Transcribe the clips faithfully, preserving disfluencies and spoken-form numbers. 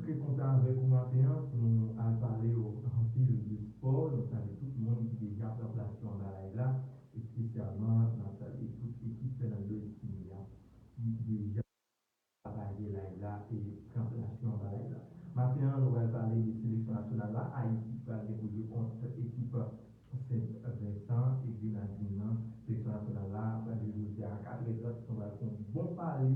Trè kontan avèk ou maten an pou nou al pale w anpil de spò. Nou salye tout moun ki deja pran plas yo anba live la, espesyalman n ap salye tout ekip Fernando Estimia ki deja pataje live la e pran plas yo anba live la. Maten an, nou pral pale de seleksyon nasyonal la. Ayiti pral gen pou jwe kont ekip Sent Vensan e Grenadin nan. Seleksyon nasyonal la pral jwe jodi a katrè trant. Nou pral fè yon bon pale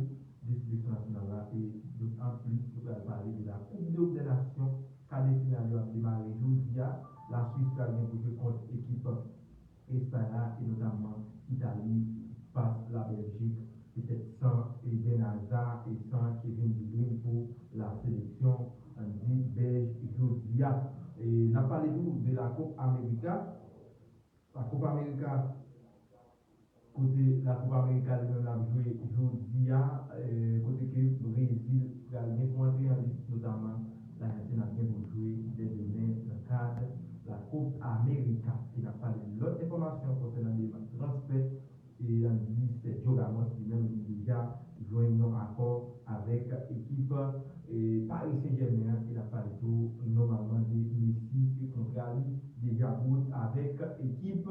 de seleksyon nasyonal la e dotiplis nou pral pale de la Coupe des Nations. Kadè final yo ap demare jodi a. Laswis pral gen pou jwe kont ekip Espay la e notamman Itali fas Labèljik, petèt san Eden Hazard e san Kevin De Bruyne pou la seleksyon, ann di, bèj jodi a. E n ap pale tou de la Copa America. La Copa America, kote la Copa America li menm l ap jwe jodi a, eh, kote ke Brezil pral gen pou antre an lis, notamman Lajantin ap gen pou jwe dè demen nan kad la Copa America. E n ap pale de lòt enfòmasyon konsènan de transfè e ann di Sergio Ramos li menm li deja jwenn yon akò avèk ekip e Paris Saint-Germain an, e n ap pale tou nòmalman de Messi e kontra li deja bout avèk ekip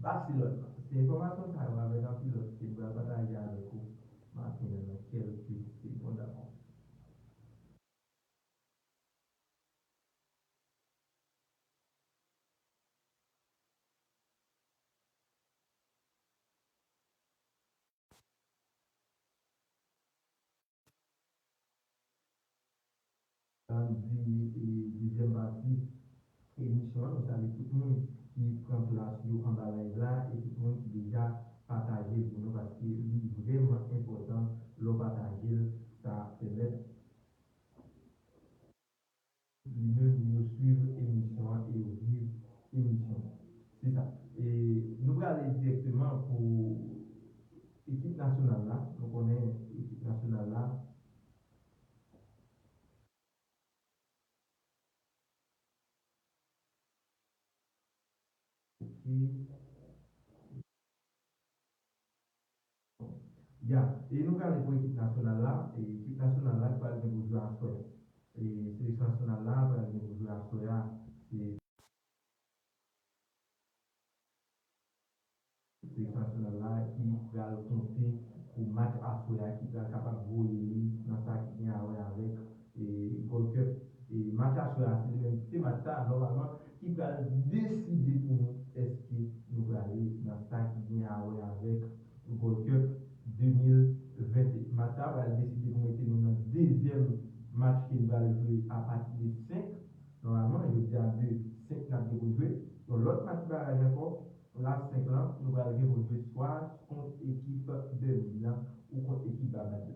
Barcelone. Se enfòmasyon sa yo avèk anpil lòt ke m pral pataje avèk ou maten an nan kèlke segonn ankò. Ann di, e, dezyèm pati emisyon an, nou salye tout moun ki pran plas yo anba live la e tout moun ki deja pataje l pou nou, paske li vrèman enpòtan lè w pataje l, sa pèmèt li menm yo swiv emisyon an e yo viv emisyon an. Se sa. E nou prale dirèkteman pou ekip nasyonal la. Nou konnen ekip nasyonal la. Ok. Ya, e nou prale pou ekip nasyonal la. E ekip nasyonal la ki pral gen pou jwe aswè a. E seleksyon nasyonal la pral gen pou jwe aswè a. Se seleksyon nasyonal la ki pral konte pou match aswè a, ki pral kapab voye li nan sa ki gen a wè avèk, e, Gold Cup. E match aswè a, se li menm, se match sa a, nòmalman, ki pral deside pou nou èske nou prale nan sa ki gen a wè avèk Gold Cup de mil venteyen. Match sa a pral deside pou mete nou nan dezyèm match ke nou pral jwe apati de senk. Nòmalman, jodi a de senk n ap gen pou jwe. Yon lòt match baraj ankò, la senk lan, nou pral gen pou jwe swa kont ekip Bèlin nan ou kont ekip Babad.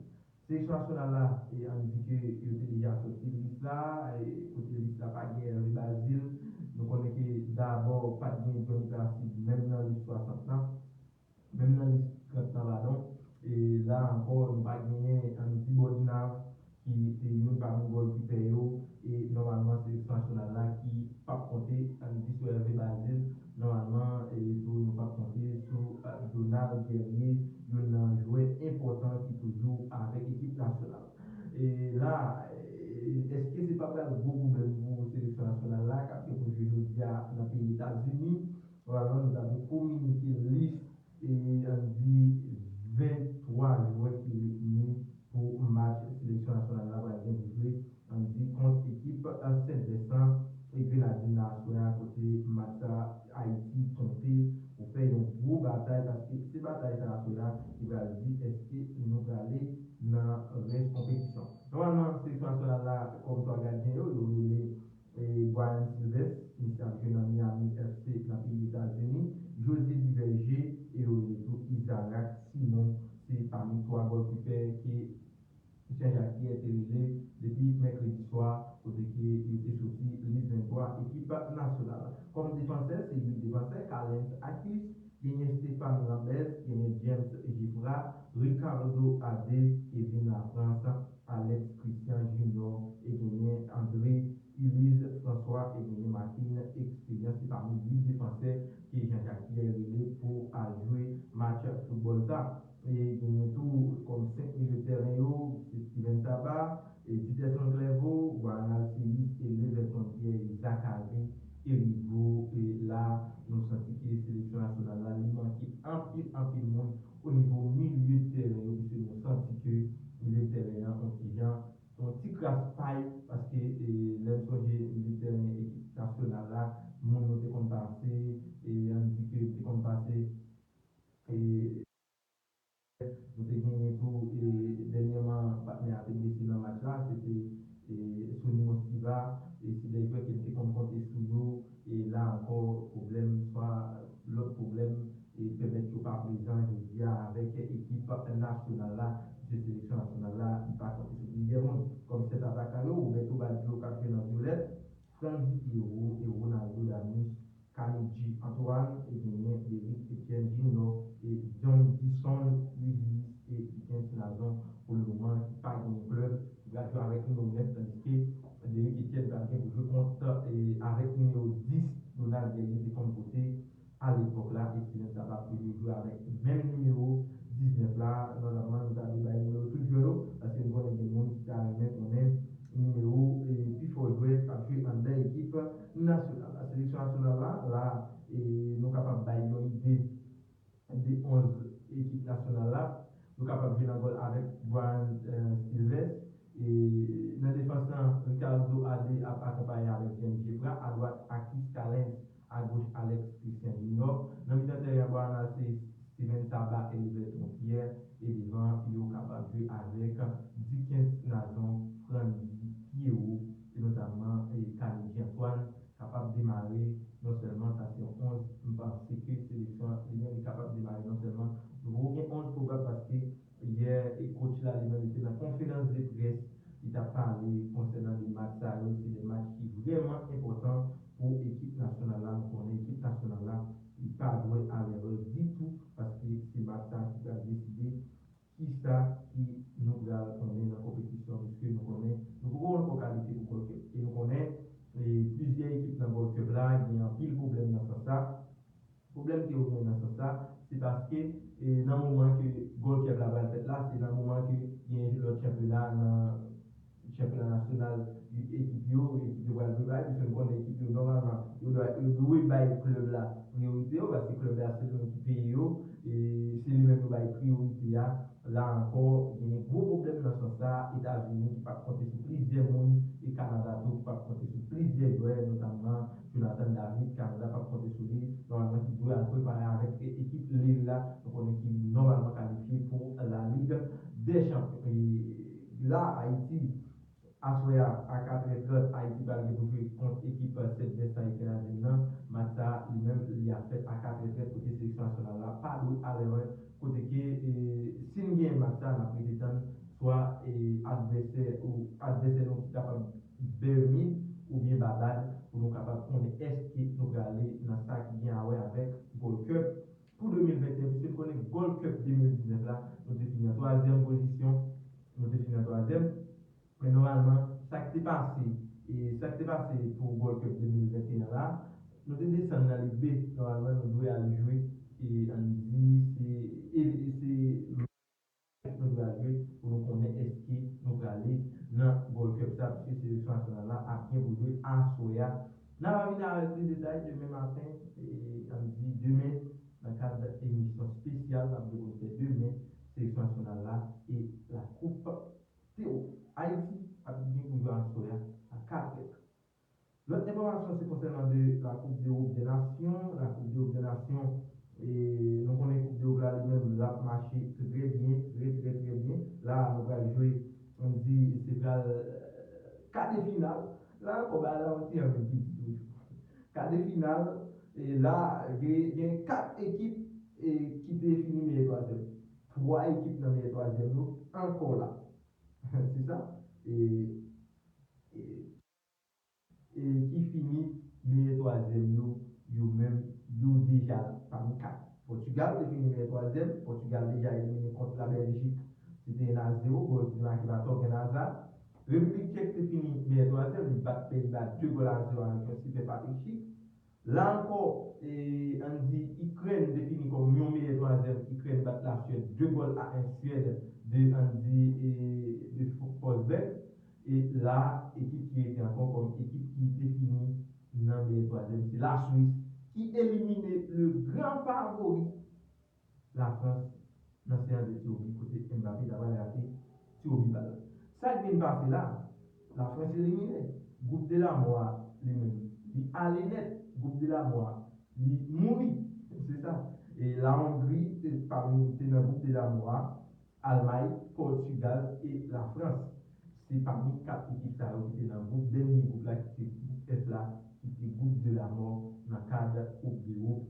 Seleksyon nasyonal la, e, ann di ke yo te deja soti lis la, e, kote lis la pa gen Hervé Bazile. Nou konnen ke dabò pa t gen Johnny Placide menm nan lis swasant lan, menm nan lis trant lan, padon. E la ankò, nou pa genyen Andy Bordenave, ki te youn pami gòlkipè yo, e nòmalman seleksyon nasyonal la ki p ap konte, ann di, sou Hervé Bazile, nòmalman, e tou nou p ap konte sou, eh, Donald Guerrier, youn nan jwè enpòtan ki toujou avèk ekip nasyonal. E la, e, èske se pa pral gwo pwoblèm pou seleksyon nasyonal la, k ap gen pou jwe jodi a nan peyi Etazini? Nòmalman, nou ta dwe kominike lis e, ann di, venntwa jwè ki retni pou match seleksyon nasyonal la pral gen pou jwe, ann di, kont ekip, eh, Sent Vensan e Grenadin nan aswè a, kote match sa Ayiti konte pou fè yon gwo batay, paske se batay sa aswè a ki pral di èske nou prale nan rès konpetisyon. Nòmalman, seleksyon nasyonal la, kòm twa gadyen yo, yo rele e Bryan Sylvestre, misye ap jwe nan Miami F C nan peyi Etazini. José Duverger e yo rele tou Isaac Simon, se pami twa gòlkipè ke Christian Jacquier te rele depi mèkredi swa, kote ke yo te soti lis venntwa ekip nasyonal. Kòm defansè, se uit defansè, Calens Acus, genyen Stéphane Lambert, genyen James Geffrard, Ricardo Adé, Kevin Lafrance, Alex Christian Junior e genyen André Ulysse François e genyen Martin Experience, se pami uit defansè ke Jean Jacquier rele pou al jwe match foutbòl sa. E genyen tou kòm senk milye tèren yo, se Steven Saba, e Diterson Clerveau, avèk ekip nasyonal la, paske seleksyon nasyonal la, li pa konte sou plizyè moun. Kòm sèt atakan yo, Roberto Baggio k ap jwe nan vyolèt, Frandy Pierrot e Ronaldo Damus, Khalidji Antoine, e genyen Derrick Etienne Junior, e John Dison Willies e Dickens Nazon pou le moman ki pa genyen klèb, ki pral jwe avèk nimewo nèf, tandiske Derrick Etienne pral gen pou jwe kont, e, avèk nimewo dis, Donald Guerrier te konn pote alepòk la, Esperance la p ap toujou jwe avèk menm nimewo diznèf la. Nòmalman, nou ta dwe bay nimewo tout jwè yo, paske nou konnen gen moun ki ta renmen konnen nimewo, e, pi fò jwè k ap jwe anndan ekip nasyonal la. Seleksyon nasyonal la, la, e, nou kapab bay yon ide de onz ekip nasyonal la. Nou kapab jwe nan gòl avèk Bryan, e, Silvestre. E nan defans lan, Ricardo Adé ap akonpaye avèk James Geffrard, adwat Akis Callens, agoch Alex Christian Junior. Nan mitan teren an, Boana se Steven Saba, Eliverton Pierre, e devan yo kapab jwe avèk Dickens Nazon, Frandy Pierrot, e notamman, e, Khalidji Antoine kapab demare non sèlman, sa se yon onz, m panse ke seleksyon an li menm li kapab demare non sèlman, nou gen onz pwobab paske yè e coach la li menm li te nan konferans de près, li t ap pale konsènan de match sa yo, se de match ki vrèman enpòtan pou ekip nasyonal la. Nou konnen ekip nasyonal la, li pa dwe al erè ditou, paske se match sa ki pral deside kisa ki nou pral konnen nan konpetisyon, piske nou konnen nou poko ankò kalifye pou Gold Cup. E nou konnen, e, plizyè ekip nan Gold Cup la, gen anpil pwoblèm nan sans sa. Pwoblèm ke yo gen nan sans sa, se paske, e, nan moman ke Gold Cup la pral fèt la, se nan moman ke gen lòt chanpyona nan chanpyona nasyonal ekip yo, ekip yo pral prepare, piske nou konnen ekip yo nòmalman, yo dwe, yo dwe bay klèb la priyorite yo, paske klèb la se li menm ki peye yo, e se li menm yo bay priyorite a. La ankò, gen gwo pwoblèm nan sans sa, Etazini ki p ap konte sou plizyè moun, e Kanada tou ki p ap konte sou plizyè jwè, notamman Jonathan David, Kanada p ap konte sou li, nòmalman ki dwe al prepare avèk e-, ekip Lil la, nou konnen ki nòmalman kalifye pou la Ligue des Champions. E la, Ayiti, aswè a, a katrè trant, Ayiti pral gen pou jwe kont ekip Sèt Vèsay Kanadyen nan. Match sa, li menm, li ap fèt a katrè trant, kote seleksyon nasyonal la pa dwe al erè, kote ke, e, si n gen match sa, n ap rete tann swa, e, advèsè ou advèsè nou ki kapab Bermid oubyen Babad pou nou kapab konnen èske nou prale nan sa ki gen a wè avèk Gold Cup pou de mil venteyen, piske n konnen Gold Cup de mil diznèf la, nou te fini an twazyèm pozisyon, nou te fini an twazyèm, men nòmalman, sa k te pase, e sa k te pase pou Gold Cup de mil venteyen la, nou te desann nan Lig B, nòmalman, nou dwe al jwe, e ann di, se, e, se nou dwe al jwe pou nou konnen èske nou prale nan Gold Cup sa, piske seleksyon nasyonal la ap gen pou jwe aswè a. N a va vin avèk plis detay demen maten, e ann di demen, nan kad emisyon espesyal n ap dekonekte demen, seleksyon nasyonal la e la Coupe Théo. Ayiti ap gen pou jwe aswè a a katrè. Lòt enfòmasyon se konsènan de la Coupe d'Europe des Nations. La Coupe d'Europe des Nations, e nou konnen Coupe d'Europe la li menm l ap mache trè byen, trè, trè, trè byen. La, nou pral jwe, ann di, se pral, e, ka de final. La ankò, bagay la yon ti jan menm piti toujou. Ka de final, e la, gen, gen kat ekip, e, ki te fini meyè twazyèm. Twa ekip nan meyè twazyèm yo ankò la. Se sa. E, e, e ki fini meyè twazyèm yo, yo menm, yo deja la, pami kat. Pòtigal te fini meyè twazyèm, Pòtigal deja elimine kont la Bèljik, se te en a zewo, gòl ki te make pa Thorgan Hazard. Repiblik Tchèk te fini meyè twazyèm, li bat Peyiba de gòl a zewo avèk yon sipè Patrick Schick. La ankò, e, ann di, Ikrèn te fini kòm yon meyè twazyèm, Ikrèn bat Laswèd de gòl a en, Swèd de, ann di, e, de Fo-, Forsberg. E la, ekip ki rete ankò kòm ekip ki te fini nan meyè twazyèm, se Laswis, ki elimine le gran favori, Lafrans, nan seyans de tire bi, kote Mbappé ta pral rate tire bi bal la. Sa k vin pase la, Lafrans elimine. Gwoup de lamò a, li menm, li ale nèt. Gwoup de lamò a, li mouri. Se sa. E la Hongrie, te, pami, te nan gwoup de lamò a, Almay, Pòtigal e Lafrans. Se pami kat ekip sa yo ki te nan gwoup, dènye gwoup la, ki te gwoup F la, ki te gwoup de lamò nan kad Coupe d'Europe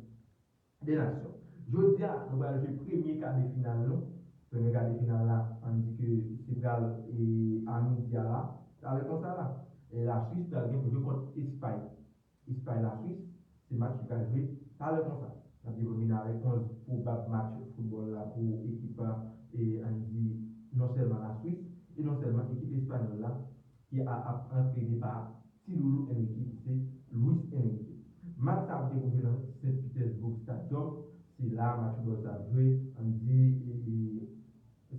des Nations. Jodi a, nou pral jwe premye ka de final nou. Premye ka de final la, ann di ke se pral e, a midi a la, talè konsa la. E Laswis pral gen pou jwe kont Espay. Espay Laswis, se match ki pral jwe talè konsa. N ap devwole vin avèk onz pwobab match foutbòl la pou ekip, e, ann di, non sèlman Laswis, e non sèlman ekip espanyòl la, ki a, ap antrene pa Ti Loulou Enrique, ki se Luis Enrique. Match sa ap devwole nan Saint Petersburg Stadium. Se la match foutbòl sa ap jwe. Ann di, e, e,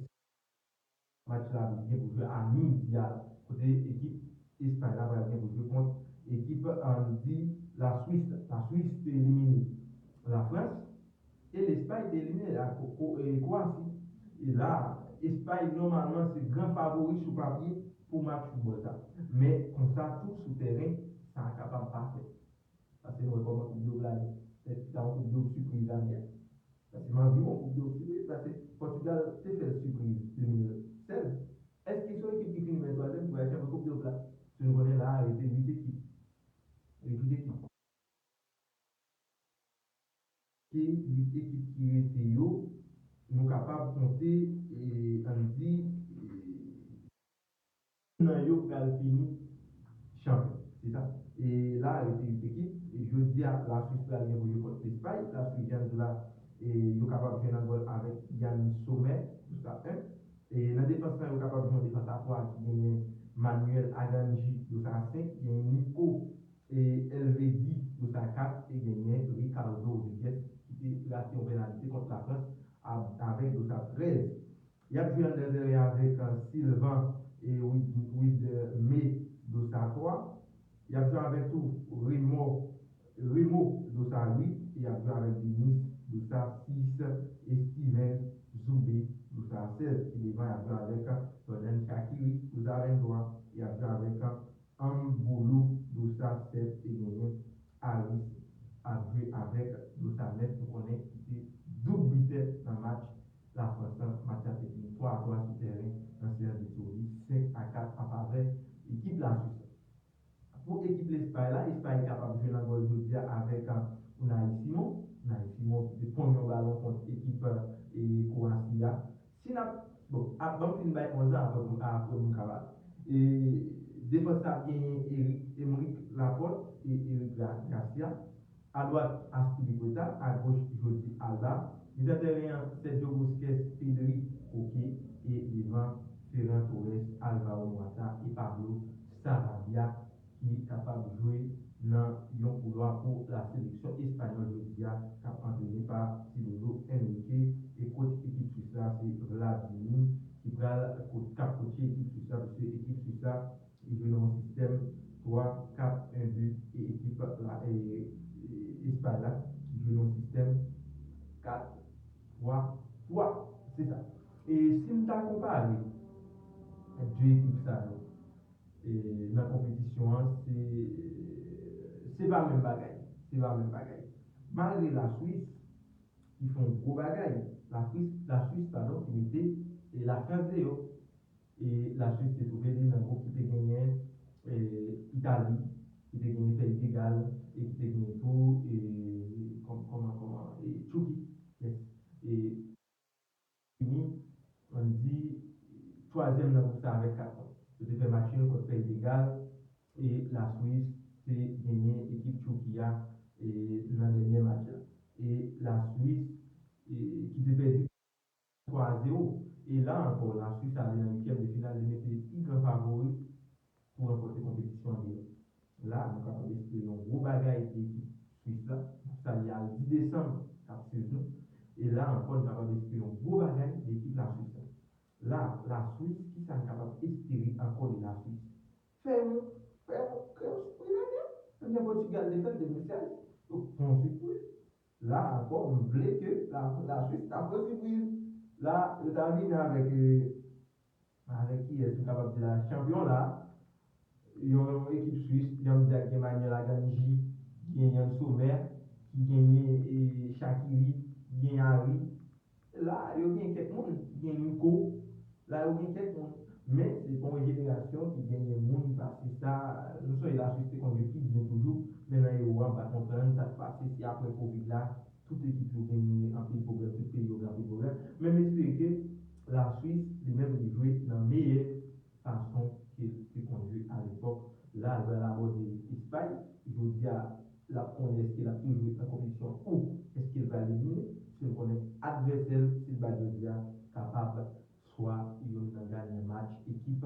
match la gen pou jwe a midi a, kote ekip Espay la pral gen pou jwe kont ekip, ann di, Laswis. Laswis te elimine Lafrans e Lespay te elimine la Ko-, Ko-, e, Kwowasi. E la, Espay nòmalman se gran favori sou papye pou match foutbòl sa. Men konsa tou sou tèren, sa kapab pa fèt. Paske nou wè kòman Koup di Wòb la ye. Se ta yon Koup di Wòb sipriz ane a. Paske m anvi wè yon Koup di Wòb sipriz, paske Pòtigal te fè l sipriz de mil sèz. Èske se yon ekip ki fini menm twazyèm ki pral chanpyon Koup di Wòb la? Si nou konnen la a rete uit ekip. Rete uit ekip. Ki uit ekip ki rete yo, nou kapab konte, e, ann di, e, nan yo pral fini chanpyon. Se sa. E la, rete uit ekip. E jodi a, Laswis pral gen pou jwe kont Lespay. Laswis, jan nou di la, e yo kapab jwe nan gòl avèk Yann Sommer, Dosa en. E nan defans lan, yo kapab jwe yon defans a twa ki genyen Manuel Aganji, Dosa senk, genyen Nico e Elvedi, Dosa kat, e genyen Ricardo Rodriguez, ki te rate yon penalite kont Lafrans, a-, avèk Dosa trèz. Y ap jwe anndan tèren avèk, e, Sylvain e Wid-, Widmer, Dosa twa. Y ap jwe avèk tou Remo, Remo, Dosa uit, e y ap jwe avèk Denis, Dosa sis, e Steven Zoubé, Dosa sèz. E devan, y ap jwe avèk Jordan Shaqiri, Dosa venntwa, e y ap jwe avèk Anbolo, Dosa sèt, e genyen Aris ap jwe avèk Dosa nèf, nou konnen ki te doub bitè nan match Lafrans lan. Match la te fini twa a twa sou tèren nan seyans de teyori, senk a kat an favè ekip Laswis la. Pou ekip Lespay la, Espay kapab jwe nan gòl jodi a avèk, uh, Unai Simon. Unai Simon ki te ponn yon balon kont ekip, uh, e Kwowasi a. Si n ap, bon, ap, ban m fin bay onz lan, apre, apre nou ka pale. E defans la ap genyen Eric, Aymeric Laporte e Eric Gra-, Garcia. Adwat, Azpilicueta. Agoch, Jordi Alba. Mitan tèren an, Sergio Busquets, Pedri, Koke. E devan, Ferran Torres, Alvaro Morata e Pablo Sarabia, ki kapab jwe nan yon koulwa pou la seleksyon espanyòl jodi a, k ap antrene pa Ti Lolo Enrique, e coach ekip Swis la, se Vladimir, ki pral ko-, k ap coache ekip Swis la, paske ekip Swis la, li jwe nan yon sistèm twa kat en de, e ekip la, e, e Espay la, ki jwe nan yon sistèm kat twa twa. Se sa. E si m ta konpare de ekip sa yo, e, nan konpetisyon an, se, se pa menm bagay. Se pa menm bagay. Malgre Laswis, ki fè yon gwo bagay, Lafris-, Laswis, padon, ki mete, e, Lafrans deyò. E Laswis te twouve li nan gwoup ki te genyen, e, Itali, ki te genyen Peyi de Gal, e ki te genyen tou, e, kòm-, kòman, kòman, e, Tchouki. Yes. E fini, ann di, twazyèm nan gwoup sa avèk kat pwen. Yo te fè match nil kont Peyi de Gal, e Laswis te genyen ekip Tchouki a, e nan dènye match la. E Laswis, e, ki te pèdi twa a zewo. E la ankò, Laswis ale nan uityèm de final, li mete pi gran favori pou ranpòte konpetisyon an deyò. La, nou kapab espere yon gwo bagay de ekip Swis la. Gwoup sa li al dis desanm k ap swiv nou. E la ankò, nou kapab espere yon gwo bagay de ekip Laswis la. La, Laswis, kisa n kapab espere ankò de Laswis? Fè yon, fè yon, fè yon sipriz ane a. Menm jan Pòtigal te fè l de mil sèz, yo fè yon sipriz. La ankò, m vle ke la, Laswis ta fè sipriz. La, yo ta vini avèk, e, avèk kiyès m kapab di la, chanpyon la, yon ekip Swis, jan m di a, ki gen Manuel Aganji, ki gen Yann Sommer, ki genyen, e, Shaqiri, ki gen Ari. La, yo gen kèk moun, gen Nico. La, yo gen kèk moun. Men, se pa yon jenerasyon ki genyen moun pase sa. Nou sonje Laswis te konn jwe pi byen toujou, men nan Euro a, m pa konprann sa k pase, se apre Covid la, Tout ekip yo genyen anpil pwoblèm, tout peyi yo gen anpil pwoblèm. Men m espere ke Laswis, li menm, li jwe nan meyè fason ke l te konn jwe alepòk. La, l pral abòde Espay. Jodi a, l ap konnen èske l ap toujou ret nan konpetisyon ou èske l pral elimine. Paske l konnen advèsè l, si l bat jodi a, kapab swa youn nan ganyan match ekip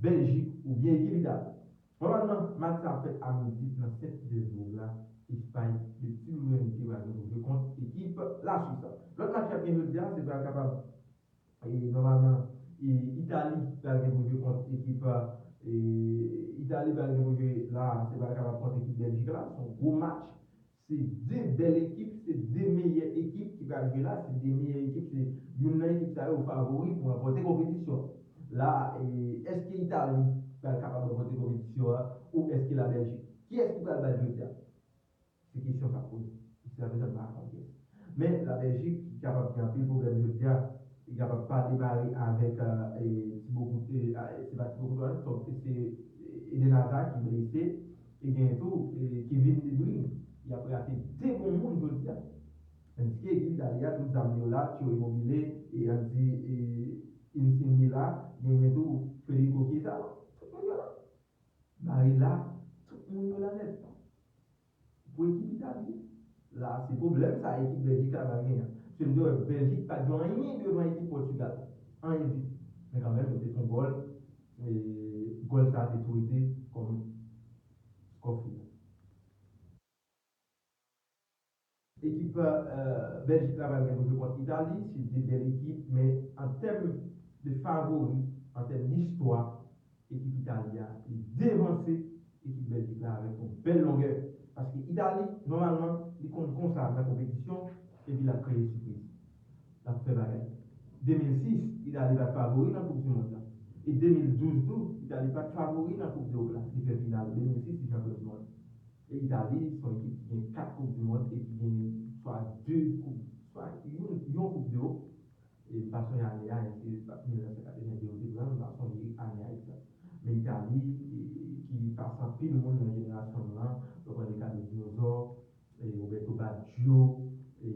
Bèljik oubyen ekip Itali. Nòmalman, match sa ap fèt a midi nan Saint Petersburg la, Espay, le T W M I T pral gen pou jwe kont ekip Laswis. Lòt match k ap gen jodi a, se pral kapab, e, nòmalman, e, Itali pral gen pou jwe kont ekip, e, Itali pral gen pou jwe la, se pral kapab kont ekip Bèljik la, se yon gwo match. Se de bèl ekip, se de meyè ekip ki pral jwe la, se de meyè ekip, se youn nan ekip sa yo favori pou ranpòte konpetisyon. La, e, èske Itali pral kapab ranpòte konpetisyon an ou èske Labèljik? Kiyès ki pral bat jodi a? Se kesyon k ap poze. Jiska prezan, m pa konn kiyès. Men Labèljik ki kapab gen anpil pwoblèm jodi a, li kapab pa demare avèk, e, Thibaut Courtois, e, se pa Thibaut Courtois, se Eden Hazard ki blese, e gen tou, e, Kevin De Bruyne, ki ap rate de bon moun jodi a. Tandis ke ekip Itali a, tout zam yo la, Ciro Immobile, e Andy, e, Insigne la, genyen tou Federico Chiesa, tout moun yo la. Barella, tout moun yo la nèt. Pou ekip Itali, la, se pwoblèm sa ekip Bèljik la pral genyen. Paske m te wè Bèljik pa t jwe anyen devan ekip Pòtigal. Anyen ditou. Men kanmenm, yo te fè yon gòl. E gòl sa a te tou rete kòm skò final. Ekip, e, Bèljik la pral gen pou jwe kont Itali, se de bèl ekip, men an tèm de favori, an tèm distwa, ekip Itali a, li devanse ekip Bèljik la avèk yon bèl longè. Paske Itali, nòmalman, li konn konsa nan konpetisyon, epi l ap kreye sipriz. L ap fè bagay. De mil sis, Itali pa t favori nan Koup di Mond la. E de mil douz tou, Itali pa t favori nan Koup de Wòp la. Li fè final de mil sis, li chanpyon di mond. E Itali, se yon ekip ki gen kat Koup di Mond e ki gen swa de koup, swa yon, yon Koup de Wòp. E m pa sonje ane a, èske se pa mil nèf san katreven de yo te pran l, m pa sonje ane a egzak. Men Itali, e, ki pase anpil moun nan jenerasyon m nan, yo pran le ka de Dinozò, e, Roberto Baggio, e,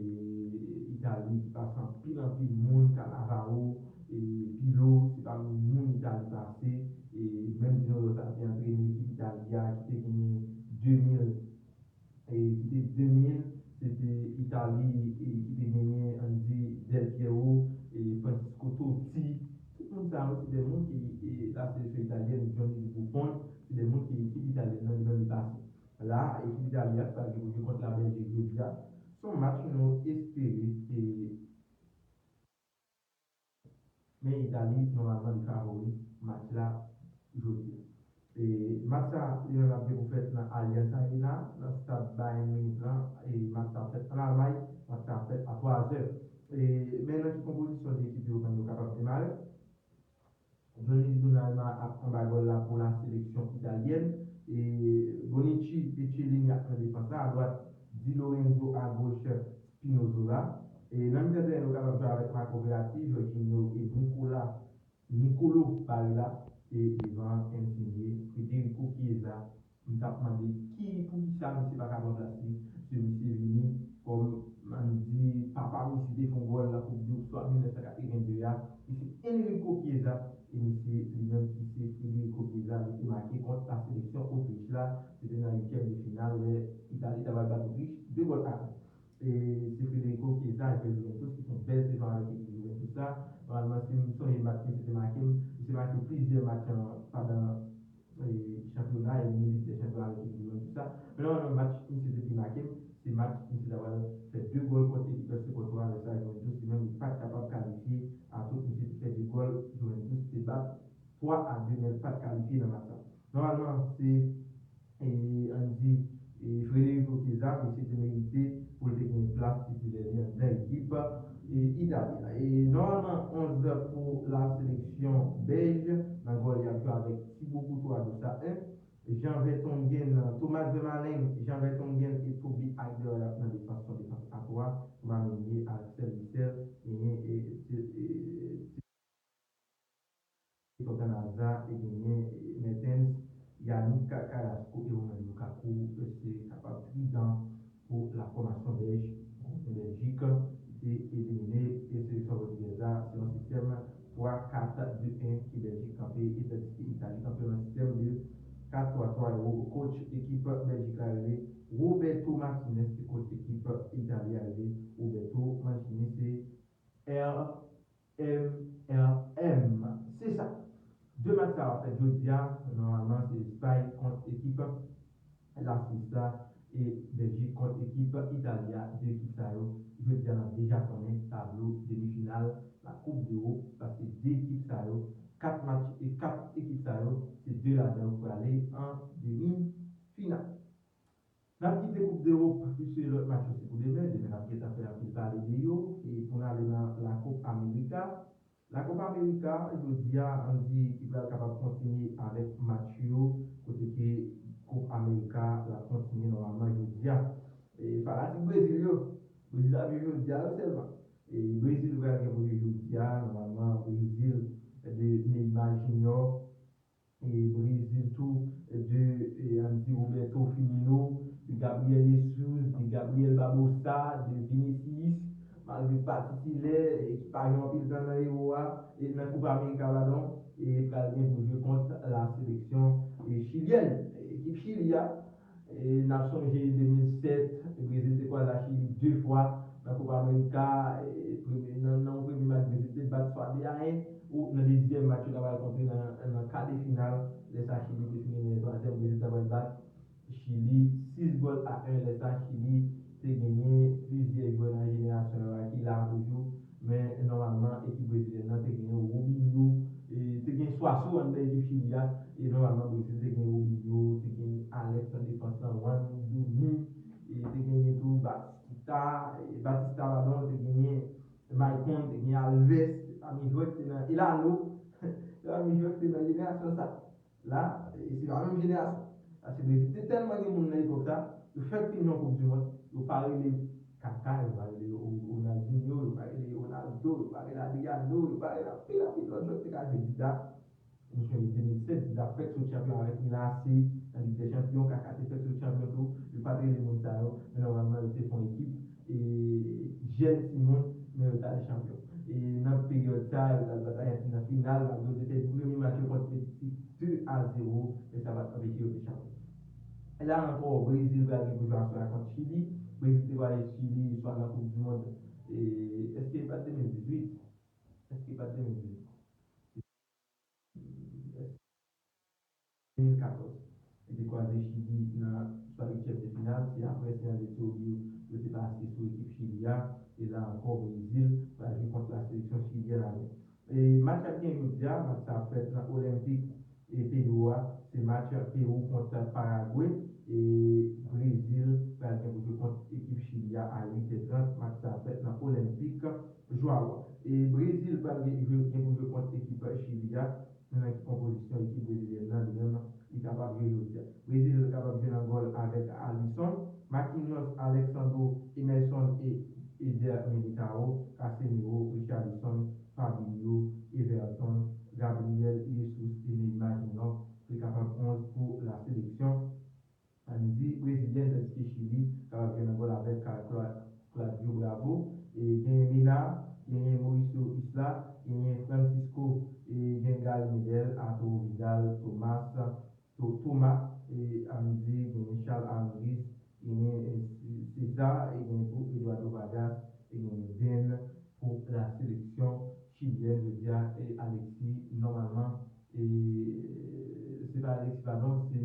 Itali ki pase anpil, anpil moun, Cannavaro, e, Pirlo, se pami moun Itali pase, e, menm Dinozò sa te antrene ekip Itali a, ki te genyen de mil, e, ki te de mil, se te Itali, e, ki te genyen Andy Del Piero, e, Francesco Totti, tout moun sa yo, se de moun ki, e, la seleksyon italyèn, Gianluigi Buffon, se de moun ki ekip italyèn nan li menm li pase. La, ekip Itali a pral gen pou jwe kont Labèljik jodi a. Se yon match nou espere, e, men Itali, nòmalman, li favori match la jodi a. E match sa, li menm ap gen pou fèt nan Allianz Arena, nan stad Bayern Munich lan, e match sa ap fèt ann Almay, match sa ap fèt a twa zè. E, men nan ki konpozisyon de ekip yo menm yo kapab demare? Gianluigi Donnarumma ap anba gòl la pou la seleksyon italyèn. E Bonucci e Chiellini ap nan defans la. Adwat, Di Lorenzo, agoch, Spinazzola. E nan mitan teren, yo kapab jwe avèk Marco Verratti, Jorginho e Nicola, Nicolo Barella. E devan, Insigne, Federico Chiesa, m t ap mande ki, poukisa misye pa ka pran plas li, paske misye vini kòm, ann di, papa misye te fè yon gòl nan Koup di Mond swa mil nèf san katreven de a, e se Enrico Chiesa, e misye li menm ki se Federico Chiesa, li te make kont la seleksyon Otrich la, se te nan uityèm de final, lè Itali ta pral bat Otrich, de gòl a en. E se Federico Chiesa, jwè Juventus, ki fè yon bèl sezon avèk ekip Juventus la. Nòmalman, si m sonje match misye te make, misye make plizyè match, an, pandan, e, chanpyona, e li lit de chanpyon avèk ekip Juventus la. Men nòmalman, match misye te pi make, se match misye ta pral fè de gòl kont ekip F C Porto a, lè sa Juventus li menm li pa t kapab kalifye, atout misye te fè de gòl, Juventus te bat twa a de, men l pa t kalifye nan match la. Nòmalman, se, e, ann di, e, Federico Chiesa, misye te merite pou l te gen plas titilè li anndan ekip, e, Itali a. E nòmalman, onz pou la seleksyon bèj, nan gòl y ap jwe avèk Thibaut Courtois, Dosa en, Jan Vertonghen, Thomas Vermaelen, Jan Vertonghen e Toby Alderweireld nan defans, yon defans a twa, Thomas Meunier, Axel Witsel, genyen, e, e, e, Thorgan Hazard e genyen, e, Mertens, Yannick Carrasco e Romelu Lukaku, se kapab tridan pou la fòmasyon bèj. Bèljik, ki te elimine seleksyon pòtigèz la. Se yon sistèm twa kat de en ke Bèljik kanpe, e tandiske Itali kanpe nan sistèm de kat twa twa. E kòch ekip Bèljik la rele Roberto Martinez, e kòch ekip Itali a rele Roberto Mancini. Se R M R M. Se sa. De match sa yo ap fèt jodi a. Nòmalman, se Espay kont ekip Laswis la e Bèljik kont ekip Itali a. De ekip sa yo, jodi a, n ap deja konnen tablo demi final la Coupe d'Europe, paske de ekip sa yo, kat match e kat ekip sa yo, se de ladan yo prale an demi final. N ap kite Coupe d'Europe, piske lòt match yo se pou demen. Demen, n ap gentan fè anpil pale de yo. E pou n ale nan Lakòp Amerika, Lakòp Amerika, jodi a, ann di ki pral kapab kontinye avèk match yo, kote ke Kòp Amerika la kontinye nòmalman jodi a. E fanatik Brezil yo, Brezil ap jwe jodi a yo sèlman. E Brezil pral gen pou jwe jodi a, nòmalman, Brezil de Neymar Junior, e Brezil tou, de, e, ann di Roberto Firmino, de Gabriel Jesus, de Gabriel Barbosa, de Vinicius, malgre pa titilè, e ki pa jwe anpil tan nan Euro a, e nan Koup Amerika, padon, e pral gen pou jwe kont la seleksyon, e, chilyèn. Ekip Chili a, e n ap sonje de mil sèt, Brezil te kwaze ak Chili de fwa nan Koup Amerika, e premye, nan, nan yon premye match, Brezil te bat swa de a en, ou nan dezyèm match yo ta pral kontre nan, nan ka de final, lè sa Chili te fini nan twazyèm, Brezil ta pral bat Chili sis gòl a en, lè sa Chili te genyen plizyè jwè nan jenerasyon yo a ki la toujou, men nòmalman ekip brezilyèn nan te genyen Robinho, e te gen Suazo anndan ekip Chili a, e nòmalman Brezil te gen Robinho, te gen Alex an defans lan, Juan Duni, e te genyen tou Batista, e Batista, padon, te genyen Maicon, te genyen Alves, se pami jwè ki te nan Elano, se pami jwè ki te nan jenerasyon sa. La, e se pa menm jenerasyon. Paske Brezil te tèlman gen moun nan epòk sa, yo fèk fin nan Koup di Mond, yo pa rele Kaka, yo pa rele Ro-, Ronaldinho, yo pa rele Ronaldo, yo pa rele Adriano, yo pa rele anpil, anpil lòt jwè ki te ka jwe. Dida, nou sonje de mil sèt, Dida fèk sot chanpyon avèk Milan A C nan Lig dè Chanpyon, Kaka te fèk sot chanpyon tou, yo pa t rele moun sa yo, men nòmalman yo te fè yon ekip, e, jèn timoun, men yo t al chanpyon. E nan peryòd sa, yo t al bat Ajantin nan final, malgre yo te pèdi premye match yo kont Meksik de a zewo, men sa pa t anpeche yo te chanpyon. E la ankò, Brezil pral gen pou jwe aswè a kont Chili. Brezil te kwaze Chili swa nan Koup di Mond, e, èske pa t de mil dizuit? Èske pa t de mil dizuit? de mil katòz. Yo te kwaze Chili nan swa uityèm de final. Se apre se nan de tiro yo, yo te pase sou ekip Chili a. E la ankò, Brezil pral jwe kont la seleksyon chilyèn a. E match ap gen jodi a, match sa ap fèt nan Olympic e Pedro a. Se match Pewou kont Paragwe. E Brezil pral gen pou jwe kont ekip Chili a a uit è trant. Match sa ap fèt nan Olympic Joao. E Brezil pral gen, gen pou jwe kont ekip Chili a. Men nan ki konpozisyon ekip brezilyèn nan, li menm, li kapab jwe jodi a. Brezil kapab jwe nan gòl avèk Alisson, Marquinhos, Alexandro, Emerson e Eder Militão, Casemiro, Richarlison, Fabinho, Everton, Gabriel Jesus e Neymar Junior. Se kapab onz pou la seleksyon, ann di, brezilyèn, tandiske Chili kapab jwe nan gòl avèk Cla-, Claudio Bravo, e genyen Mena, genyen Mauricio Isla, genyen Francisco, e genyen Gary Medel, Arturo Vidal, Thomas, To-, Thomas, e ann di, genyen Charles Aranguiz, genyen, e, César, e genyen tou Eduardo Vargas, e genyen Ben pou la seleksyon chilyèn. Jodi a, e Alexis, nòmalman, e se pa Alexis, padon, se,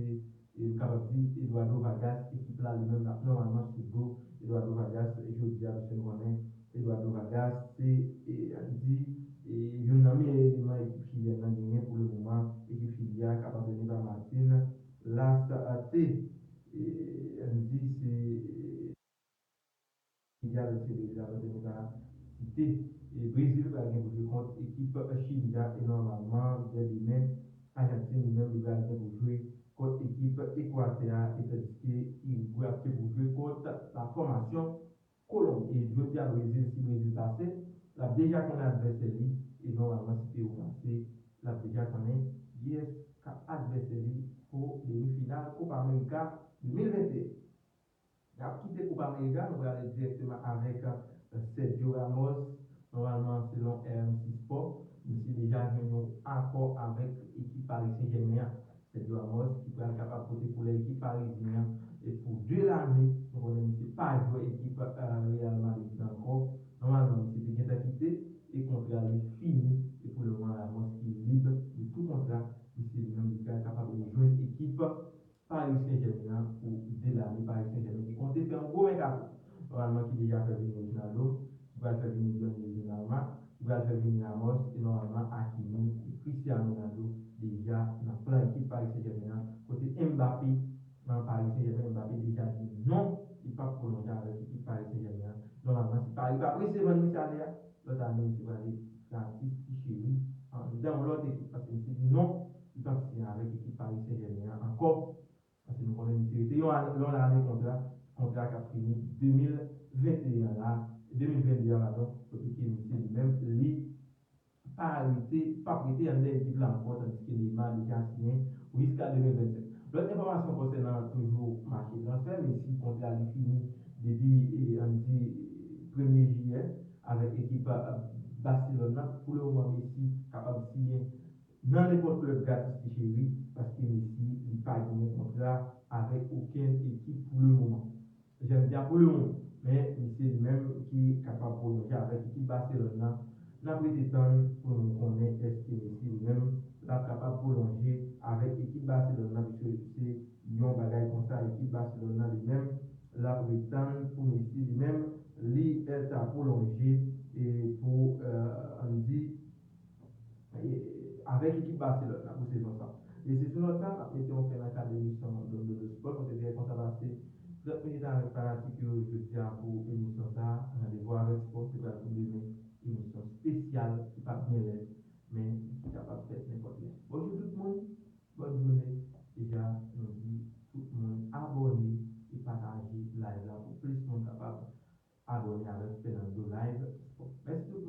e m kapab di Eduardo Vargas, ekip la li menm l ap nòmalman sou do Eduardo Vargas. Jodi a, misye nou konnen Eduardo Vargas se, e, ann di, e, youn nan meyè eleman ekip chilyèn nan genyen pou le moman. Ekip Chili a k ap antrene pa Martin Lasarte. E, ann di, se, e, Chili a, se Brezil a, nou te deja site. E Brezil pral gen pou jwe kont ekip Chili a, e nòmalman, dè demen, Ajantin li menm, li pral gen pou jwe kont ekip Ekwatè a, e tandiske Irigwe ap gen pou jwe kont la fòmasyon Kolonb. E jodi a, Brezil, si Brezil pase, l ap deja konnen advèsè li, e nòmalman, si Pewou pase, l ap deja konnen kiyès k ap advèsè li pou demi final Copa America de mil venteyen. N ap kite Copa America, nou prale dirèkteman avèk Sergio Ramos. Nòmalman, selon R M C Sport, misye deja jwenn yon akò avèk ekip Paris Saint-Germain an. Sergio Ramos ki pral kapab pote koulè ekip parizyen an e pou de lane. Nou konnen misye pa jwe ekip Real Madrid la ankò. Nòmalman, misye te gentan kite e kontra li fini. E pou le moman, Ramos ki lib de tou kontra. Misye li menm li pral kapab rejwenn ekip Paris Saint-Germain an pou de lane. Paris Saint-Germain ki konte fè yon gwo mèkato. Nòmalman ki deja fè vini Ronaldo, ki pral fè vini Donnarumma, ki pral fè vini Ramos, e nòmalman Hakimi e Cristiano Ronaldo deja nan plan ekip Paris Saint-Germain an. Kote Mbappé nan Paris Saint-Germain, Mbappé deja di non, li p ap pwolonje avèk ekip Paris Saint-Germain an. Nòmalman, si Paris pa prese vann misye ane a, lòt ane misye prale gratis ti cheri anndan yon lòt ekip, paske misye di non, li p ap siyen avèk ekip Paris Saint-Germain an ankò. Paske nou konnen misye rete yon ane, yon ane kontra, kontra k ap fini de mil venteyen la, de mil vennde a, padon, kote ke misye li menm, li pa rete, p ap rete anndan ekip la ankò, tandiske Neymar deja siyen pou jiska de mil vennsenk. Lòt enfòmasyon konsènan toujou mache transfè, Messi kontra li fini depi, eh, ann di, premye jiyè avèk ekip, eh, Barcelone nan. Pou le moman, Messi kapab siyen nan nenpòt klèb gratis ti cheri, paske Messi li pa genyen kontra avèk okenn ekip pou le moman. Jan m di a pou le moman, men misye li menm ki kapab pwolonje avèk ekip Barcelone nan. N ap rete tann pou nou konnen èske Messi li menm l ap kapab pwolonje avèk ekip Barcelone nan, piske se yon bagay konsa, ekip Barcelone nan li menm l ap ret tann pou Messi li menm li, eh, ta pwolonje e pou, eh, ann di, e, avèk ekip Barcelone la pou sezon sa. E se sou nòt sa, n ap mete yon fen nan kad emisyon Don Dodo Sport. Mwen se Pierre Constance, pase trant minit avèk fanatik yo jodi a pou emisyon sa. Randevou avèk spò, se pral pou demen, emisyon espesyal ki p ap gen lè, men ki kapab fèt nenpòt lè. Bonjou tout moun, bòn jounen. Deja, nou di tout moun abòne e pataje live la pou plis moun kapab abòne avèk Fernando Live Sport. Mèsi tout